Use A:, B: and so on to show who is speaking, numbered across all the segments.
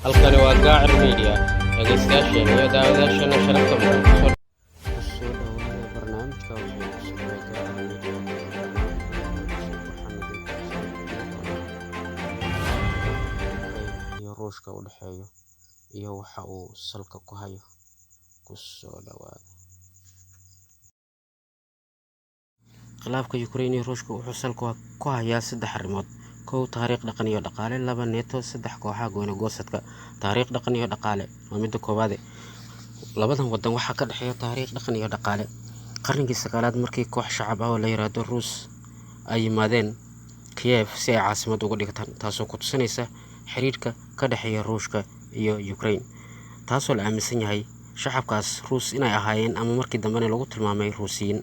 A: Halkani waa Gaacir Media. Dhegaystayaasheena iyo daawadayaasheena sharafta mudan, kusoo dhawaada barnaamijka wixii cusub ee Gaacir Media. Barnaamijka cusub waxaan idinku soo gudbin doonaa Ukraine iyo Ruushka u dhexeeyo iyo waxa uu salka ku hayo. Kusoo dhawaada. Khilaafka Ukraine iyo Ruushka wuxuu salka ku hayaa saddex arrimood. Kow, taariikh dhaqan iyo dhaqaale. Laba, NATO. Saddex, kooxaha gooni goosadka. Taariikh dhaqan iyo dhaqaale waa midda koowaade. Labadan wadan waxaa ka dhexeeya taariikh dhaqan iyo dhaqaale. Qarnigii sagaalaad, markii koox shacab ah oo la yiraahdo Ruus ay yimaadeen Kiev si ay caasimad uga dhigtaan, taasoo ku tusinaysa xiriirka ka dhexeeya Ruushka iyo Ukraine, taasoo la aaminsan yahay shacabkaas Ruus inay ahaayeen ama markii dambena lagu tilmaamay Ruusiyiin.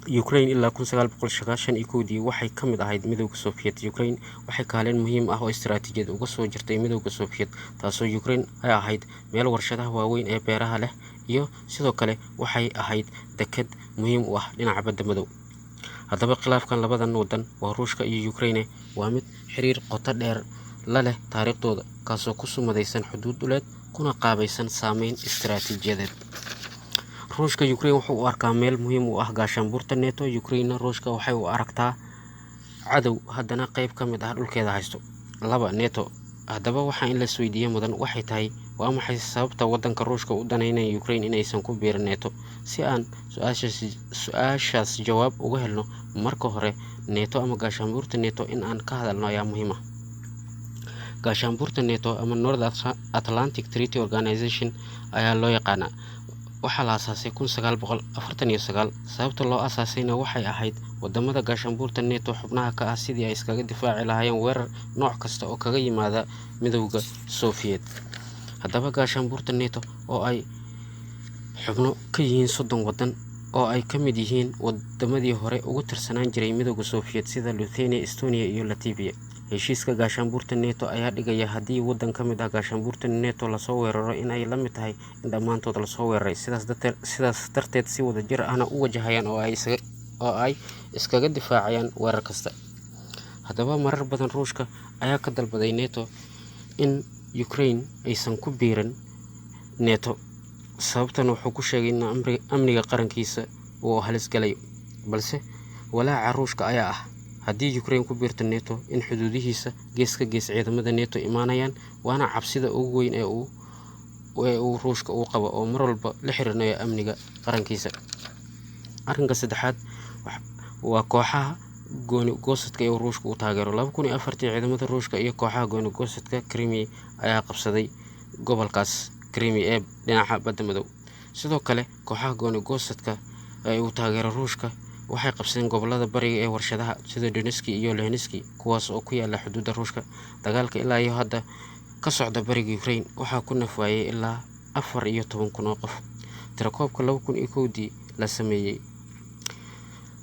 A: Ukraine ilaa 1991-dii waxay ka mid ahayd Midowga Soviet. Ukraine waxay kaalin muhiim ah oo istiraatiijiyad uga soo jirtay Midowga Soviet, taasoo Ukraine ay ahayd meel warshadaha waaweyn ee beeraha leh, iyo sidoo kale waxay ahayd deked muhiim u ah dhinaca Badda Madow. Haddaba, khilaafkan labadan wadan, waa Ruushka iyo Ukraine, waa mid xiriir qoto dheer la leh taariikhdooda, kaasoo ku sumadaysan xuduud dhuleed kuna qaabaysan saameyn istiraatiijiyadeed. Ruushka Ukraine wuxuu u arkaa meel muhiim u ah gaashaanbuurta NATO. Ukraine Ruushka waxay u aragtaa cadow haddana qayb ka mid ah dhulkeeda haysto. Laba, NATO. Haddaba, waxaa in la isweydiiyo mudan waxay tahay: waa maxay sababta wadanka Ruushka u daneynaya Ukraine inaysan ku biirin NATO? Si aan su-aashaas jawaab uga helno, marka hore NATO ama gaashaanbuurta NATO in aan ka hadalno ayaa muhiim ah. Gaashaanbuurta NATO ama North Atlantic Treaty Organization ayaa loo yaqaanaa. Waxaa la aasaasay 1949. Sababta loo aasaasayna waxay ahayd wadamada gaashaanbuurta NATO xubnaha ka ah sidii ay iskaga difaaci lahaayeen weerar nooc kasta oo kaga yimaada Midowga Soviet. Haddaba, gaashaanbuurta NATO oo ay xubno ka yihiin 30 wadan oo ay ka mid yihiin wadamadii hore ugu tirsanaan jiray Midowga Soviet sida Lithuania, Estonia iyo Latvia. Heshiiska gaashaanbuurta NATO ayaa dhigaya haddii wadan ka mid ah gaashaanbuurta NATO lasoo weeraro in ay la mid tahay in dhammaantood lasoo weeraray, sidaas darteed si wadajir ahna u wajahayaan oo ay iskaga difaacayaan weerar kasta. Haddaba, marar badan Ruushka ayaa ka dalbaday NATO in Ukraine aysan ku biirin NATO. Sababtan wuxuu ku sheegay in amniga qarankiisa uu halis galayo, balse walaaca Ruushka ayaa ah haddii Ukraine ku biirto NATO in xuduudihiisa gees ka gees ciidamada NATO imaanayaan, waana cabsida ugu weyn ee uu Ruushka uu qabo oo mar walba la xiriirinayo amniga qarankiisa. Arrinka saddexaad waa kooxaha gooni goosadka ee Ruushka uu taageero. 2004-tii, ciidamada Ruushka iyo kooxaha gooni goosadka Crimea ayaa qabsaday gobolkaas Crimea ee dhinaca Badda Madow. Sidoo kale, kooxaha gooni goosadka ee uu taageero Ruushka waxay qabsadeen gobolada bariga ee warshadaha sida Donetsk iyo Luhansk, kuwaas oo ku yaala xuduudda Ruushka. Dagaalka ilaa iyo hadda ka socda bariga Ukraine waxaa ku naf waayay ilaa 14,000 oo qof. Tirakoobka 2001-dii la sameeyey,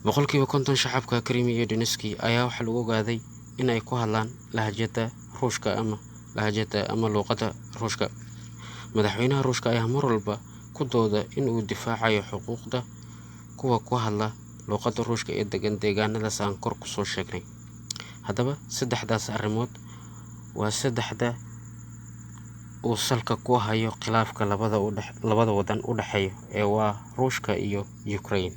A: 50% shacabka Crimea iyo Donetsk ayaa waxaa lagu ogaaday in ay ku hadlaan lahjada Ruushka ama lahjada ama luuqadda Ruushka. Madaxweynaha Ruushka ayaa mar walba ku dooda in uu difaacayo xuquuqda kuwa ku hadla luuqadda Ruushka ee degan deegaanadaas aan kor kusoo sheegnay. Haddaba, saddexdaas arrimood waa saddexda uu salka ku hayo khilaafka labada wadan u dhexeeya, ee waa Ruushka iyo Ukraine.